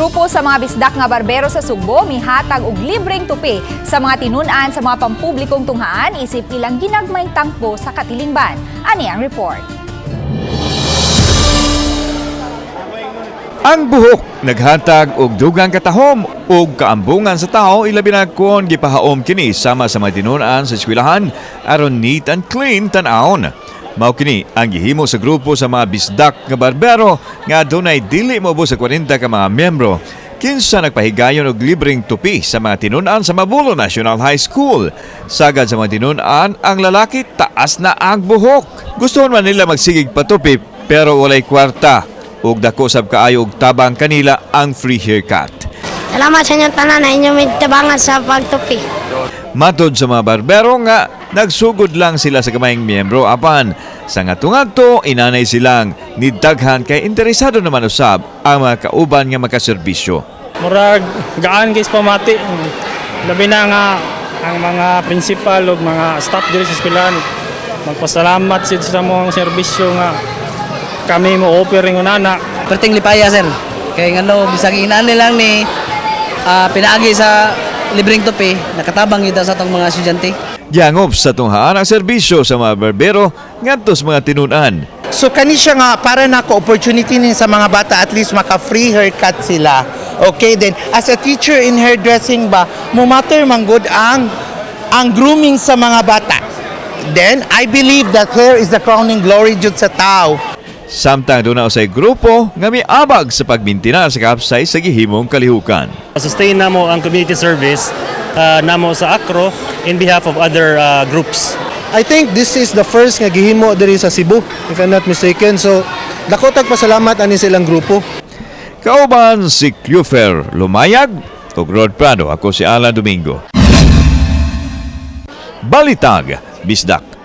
Grupo sa mga bisdak nga barbero sa Sugbo mihatag og libreng tupi sa mga tinun-an sa mga pampublikong tunghaan isip ilang ginagmayng tangpo sa katilingban. Ani ang report. Ang buhok naghatag og dugang katahom ug kaambungan sa tao, ilabi na kon gipahaom kini sama sa mga tinun-an sa eskwelahan aron neat and clean tan-awon. Mao kini ang gihimo sa grupo sa mga bisdak nga barbero nga adunay dili moabot sa 40 ka mga miyembro, kinsa nagpahigayon og libreng tupi sa mga tinun-an sa Mabolo National High School. Sagad sa mga tinun-an ang lalaki, taas na ang buhok. Gusto man nila magsigig patupi pero walay kwarta ug dako sab kaayo og tabang kanila ang free haircut. Salamat sa inyong tanan na inyong tabangan sa pagtupi. Matod sa mga barbero nga nagsugod lang sila sa gamayng miyembro, apan sa ngadto-ngadto inanay silang nidaghan kay interesado naman usab ang mga kauban nga makaserbisyo. Murag gaan guys pamati. Labi na nga ang mga principal ug mga staff diri sa eskwelahan, magpasalamat sid sa among serbisyo nga kami mo offer ingon ana. Perting lipaya, sir. Kay ngano, bisag inani lang ni pinaagi sa libreng tupi, nakatabang gyud sa atong mga estudyante. Giangop sa tunghaan ang serbisyo sa mga barbero ngadto sa mga tinun-an. So kani siya nga para nako opportunity ni sa mga bata, at least maka free haircut sila. Okay, then as a teacher in hairdressing ba, mo matter man gud ang grooming sa mga bata. Then I believe that hair is the crowning glory jud sa tao. Samtang duna usay grupo nga miabag sa pagmintinar sa kapsay sa gihimong kalihukan. Sustain namo ang community service namo sa ACRO in behalf of other groups. I think this is the first nga gihimo diri sa Cebu, if I'm not mistaken. So, dako tag pasalamat ani sa ilang grupo. Kauban si Clufer Lumayag ug Rod Prado. Ako si Alan Domingo. Balitag Bisdak.